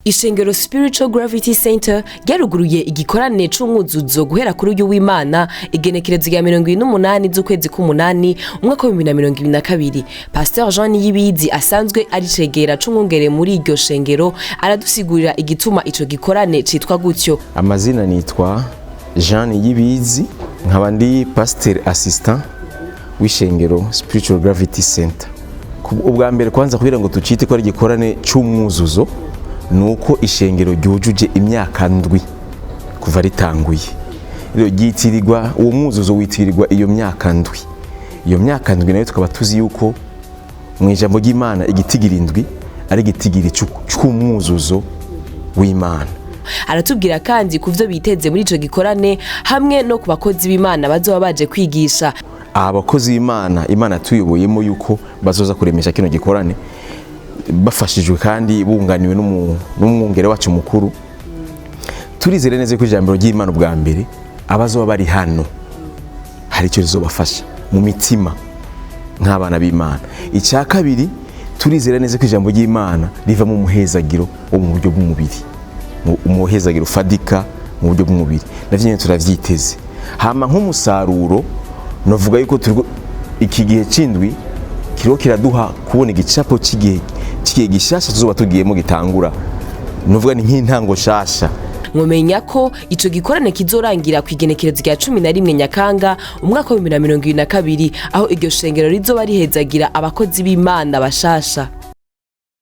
Ishengero Spiritual Gravity Center ryaruguruye igikorane c'umwuzuzo guhera kuri uyu w'Imana, igenekerezo rya 28 z'ukwezi k'umunani, umwaka wa 2022. Pasteur Jean Niyibizi, asanzwe ari cegera c'umwungere muri iryo shengero, aradusigurira igituma ico gikorane citwa gutyo. Amazina nitwa Jean Niyibizi, nkaba ndi pasteur assistant w'ishengero Spiritual Gravity Center. Ubwa mbere kwanza, kugira ngo tucite ko ari igikorane c'umwuzuzo, nuko ishengero ryujuje imyaka 7 kuva ritanguye. Rero ryitirirwa uwo mwuzuzo, witirirwa iyo myaka 7. Iyo myaka 7 nayo tukaba tuzi yuko mu ijambo ry'Imana igitigiri 7 ari igitigiri c'umwuzuzo w'Imana. Aratubwira kandi ku vyo biteze muri ico gikorane, hamwe no ku bakozi b'Imana bazoba baje kwigisha. Abakozi b'Imana, Imana tuyoboyemo yuko bazoza kuremesha kino gikorane, bafashijwe kandi bunganiwe n'umwungere wacu mukuru. Turizere neza ko ijambo ry'Imana, ubwa mbere, abazoba bari hano hari icyo rizobafasha mu mitima nk'abana b'Imana. Icya kabiri, turizera neza ko ijambo ry'Imana riva mu muhezagiro wo mu buryo bw'umubiri, umuhezagiro ufadika mu buryo bw'umubiri. Navyo nyene turavyiteze. Hama nk'umusaruro, novuga yuko turiko iki gihe c'indwi kiriko kiraduha kubona igicapo cy'igihe gishasha tuzoba tugiyemo gitangura, novuga ni nk'intango shasha. Mwomenya ko ico gikorane kizorangira ku igenekerezo rya 11 Nyakanga, umwaka wa 2022, aho iryo shengero rizoba rihezagira abakozi b'Imana bashasha.